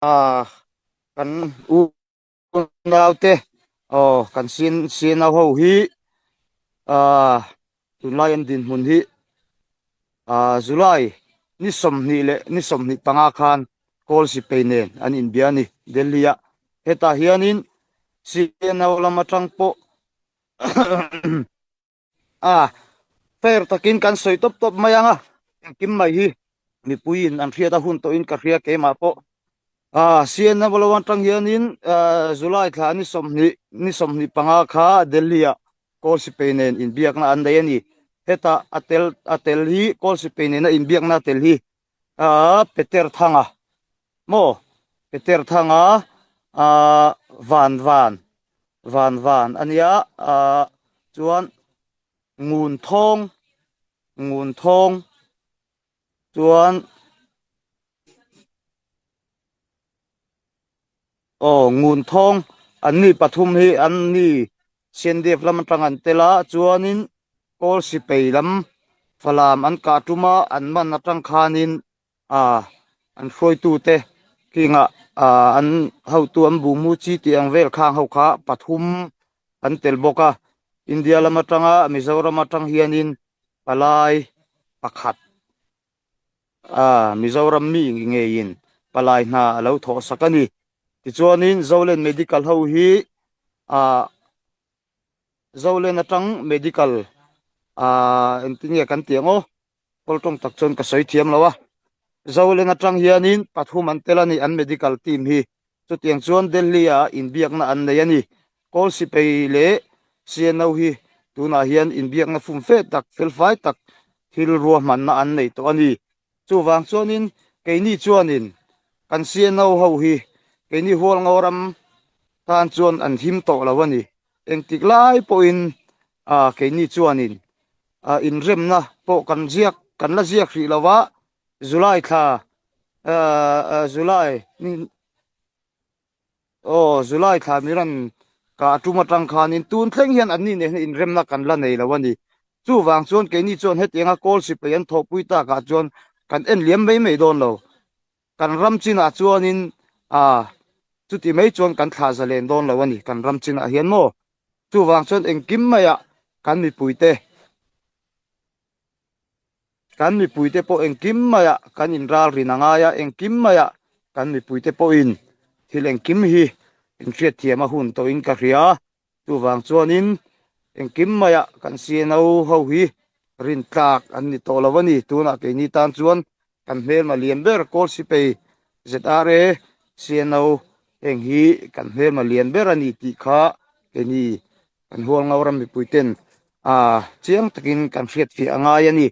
Ah kan unaute aw kan sin sinau ho hi ah tunlai an dinhmun hi ah July ni 20 leh ni 25 khan kawl sipai nen an inbia a ni Delhi ah hetah hianin CNO lam atang pawh A, fair takin kan sawi tawp tawp mai ang a, engkim mai hi mipuiin an hriat a hun tawhin ka hria keimah pawh. A, CNA lo atang hianin July thla ni 20 ni 25 kha Delhi-ah Kawl Sipai nen inbiakna an nei a ni. Hetah a tel a tel hi Kawl Sipai nena inbiakna a tel hi a Peter Thanga maw Peter Thanga a Van Van Van Van a nia a chuan Ngun Thawng Ngun Thawng chuan aw Ngun Thawng an ni pathum hi an ni CNDF lam atang an tel a chuanin Kawl Sipai lam Falam an kah tum a an man atang khanin ah an hruaitute kingah ah an hotu an buhmu chi tih ang vel khang ho kha pathum an tel bawk a India lam atanga Mizoram atang hianin palai pakhat ah Mizoram mi ngeiin palai hna a lo thawh sak a ni tichuanin Zolen Medical ho hi ah. Zolen atang medical ah engtin nge kan tih ang aw kawl tawng tak chuan ka sawi thiam lo a Zolen atang hianin pathum an tel a ni an medical team hi chutiang chuan Delhi ah inbiakna an nei a ni Kawl Sipai leh CNO hi tunah hian inbiakna fumfe tak felfai tak thil ruahmanna an nei tawh a ni chuvang chuanin keini chuanin kan CNO ho hi keini Hualngo ram tan chuan an him tawh lo a ni. Engtik lai pawhin ah keini chuanin ah inremna pawh kan ziak kan la ziak hrih lo va, July thla ah July ni aw July thla mi rawn kah tum atang khanin tun thleng hian anni nen hian inremna kan la nei lo a ni. Chuvang chuan keini chuan hetianga kawl sipai an thawhpui takah chuan kan en liam mai mai dawn lo. Kan ram chinah chuanin ah chuti mai chuan kan thlah zalen dawn lo a ni kan ram chinah hian maw. Chuvang chuan engkim maiah kan mipuite kan mipuite pawh engkim maiah kan inralrin a ngai a, engkim maiah kan mipuite pawhin thil engkim hi inhriatthiam a hun tawhin ka hria. Chuvang chuanin engkim maiah kan CNO ho hi rintlak an ni tawh lo a ni. Tunah keini tan chuan kan hmelma lian ber Kawl Sipei ZRA CNO heng hi kan hmelma lian ber a ni tih kha keini kan Hualngo ram mipuiten chiang takin kan hriatfiah a ngai a ni.